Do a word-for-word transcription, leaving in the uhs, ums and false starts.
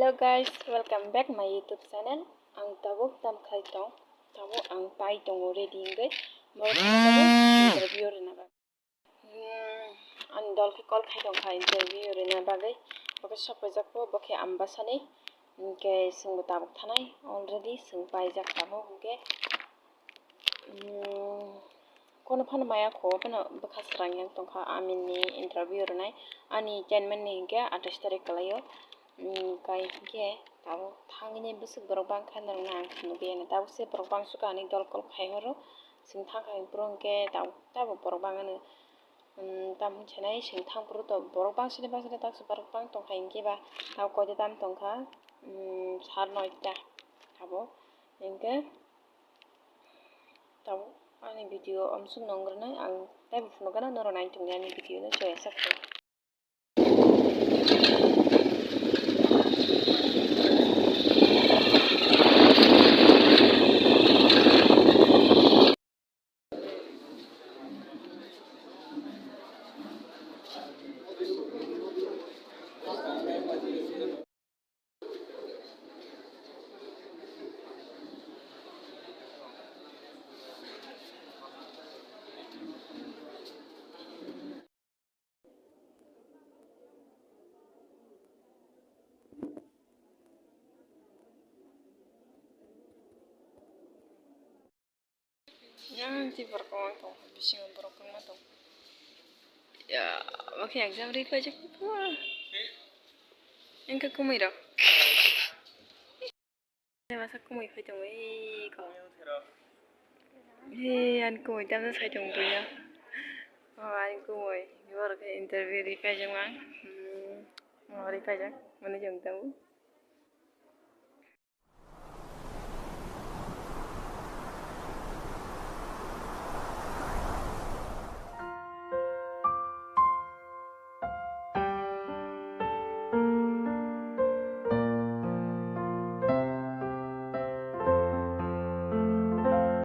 Hello guys, welcome back my YouTube channel. Ang tabuk tam khai tong, tabuk ang pai tongo ready hingke. Borok tabuk interview rwna bagwi. Hmm, ani dol khe call khai tong kha interview rwna bagwi. Bo khe sok paijak po, bo khe Ambasani. Hingke chwngbo tabuk thanai already, chwng paijak tabuk hingke. Hmm, kono phano maya kho, phano bwkha srang yang tongkha, amini interview rwnai. Ani chairman ni hingke atais tarik kwlaio. Hmm, kai hingke tabuk thangni bwswk borok bangkha norokno ang nugwi ani. Tabuk se borok bangsuka ani dol kol khai horo. Chwng thang khai phuru hingke tabuk, tabuk borok bangano. Hmm, tam hinwi sanai chwng thang phuru to borok bangsini bangsini taksa borok bang tongkha hingke ba tabuk koita tam tongkha. Hmm, sar noita tabuk hingke. Tabuk ani video omsuk nong rwnai ang teibo phunukgana norok nai tongdi ani video no joya sak khe. Yang ti borok kwbang tong, bisingo borok kwbangma tong. Ya, oke exam ri paijak. Engka kumui rok. Masa kumui phai tongo, ei ko. Ei, ani kumui tamsa sai tongo buino. O, ani kumui. Borok khe interview ri paijak mang. Hmm, o, ri paijak. Mani jong tongo.